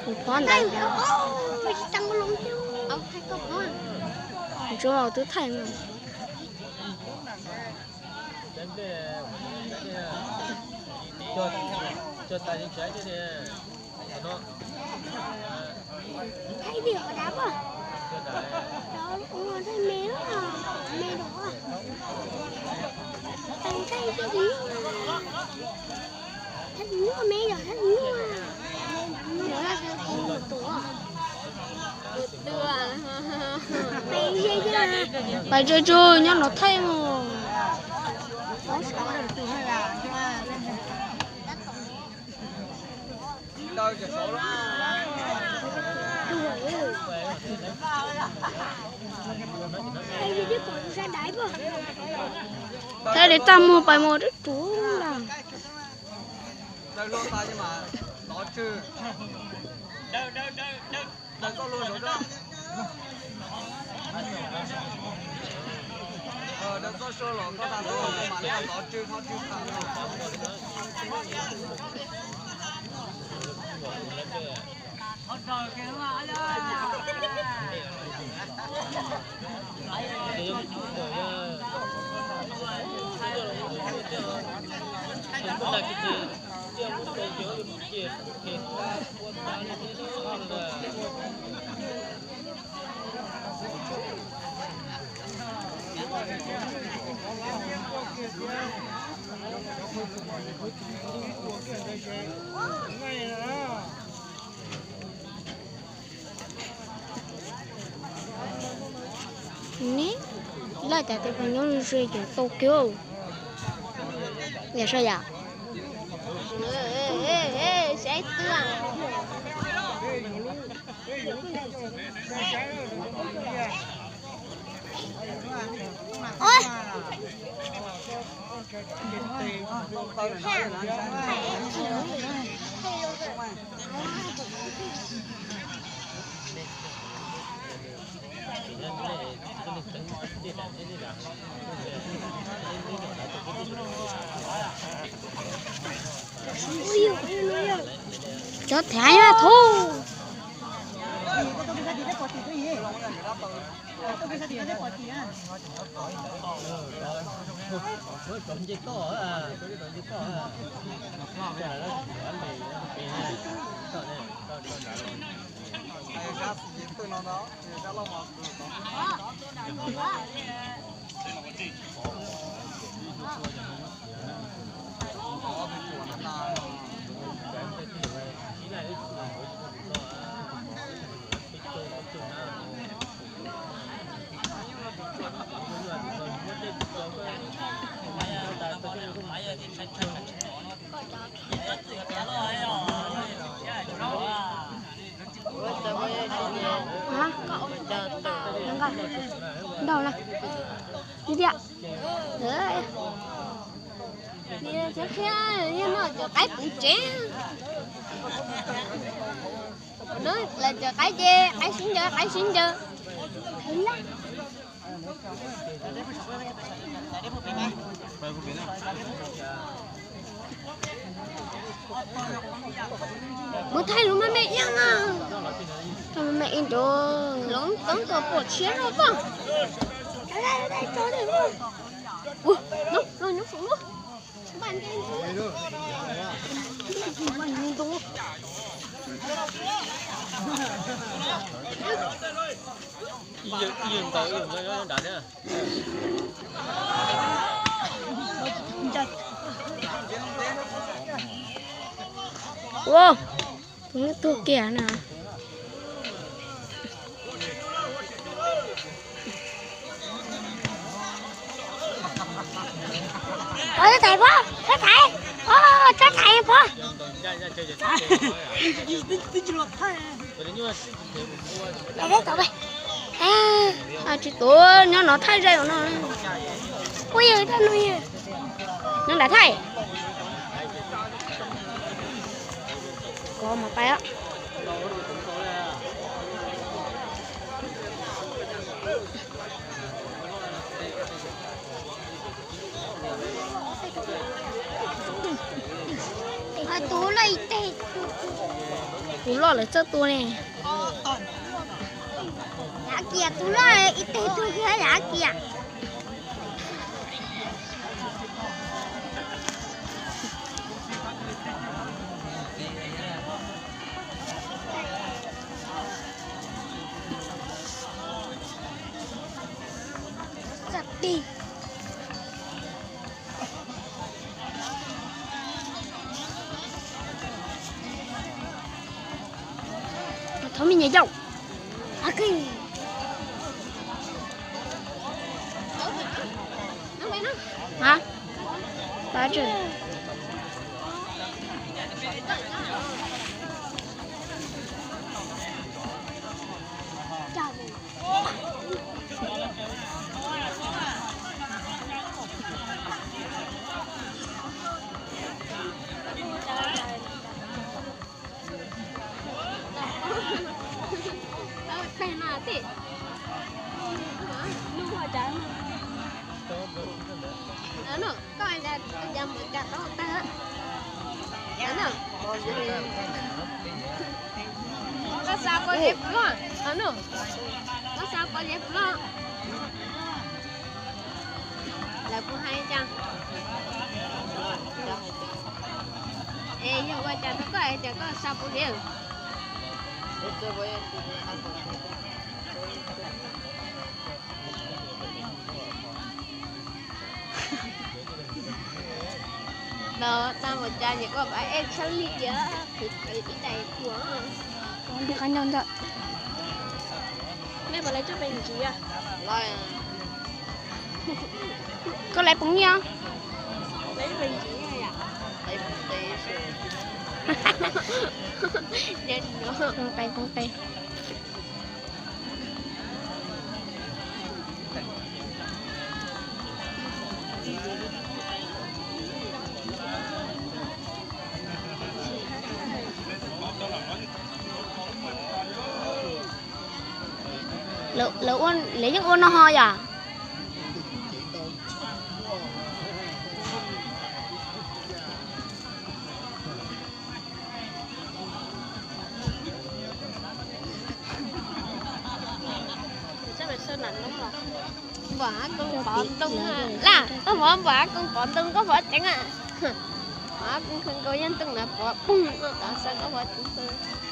Kuv phob ntawd. Ntsuab twb thaij no. Pais tsawg tsawg nyob no thaij mus. Thaij li txaj muag pais mus rub ruv lawm. Ne, laj cas tes puas nyob ze ces tau kiag. Yam saib yam. Saib tuaj. Cov thev nyob thub. Ntau na. Ib tiag. Cov qhiab, yog no cov qaib puv tsev. Lawv cov qaib ces qaib sib ncaws, qaib sib ncaws. Mus thaij lub maj me iab na. Thaij maj me iab nrad. Lov toob kom pom tshiab rau poj. Ua, no, no nyob saum no. Ib yam ntau ib yam nyob nrad thiab. Ua, tus neeg tuag kiag na. Ua, txhob thaiv, txhob thaiv, ua, txhob thaiv, txhob thaiv, pog. Tsis tuav nyob no thaij zaj no. Ua yog dab no yog nyob nram thaij. Kov mus pais os. Tus loj ib teg, tus loj lawv txawj tua ne. Yav kiag tus loj ib teg tuag kiag yav kiag. Thov me nyuam yaus. Hả? Ba triệu. Koj xa pov zeb pluag, koj xa pov zeb pluag. Lawv kuj hais cas, es yog ua cas rau koj es cas koj xa pov zeb? Los tau ua cas nyuam koj pab ej tshawb li tias qhwv qhwv ib daim kuam. Ua ntej qab nyob ntag. Nej puas lawv coj pes ntsis? Koj lawv poob nyiaj? Poob pes, poob pes. Lawv, lawv yeej ua no ho yom? Npam koog pov ntoo laj, koj pov npam koog pov ntoo koj pov ceev a. Pov koog kawg nkaus yog ntoo na pov poog no tas xav koj pov ceev xwb.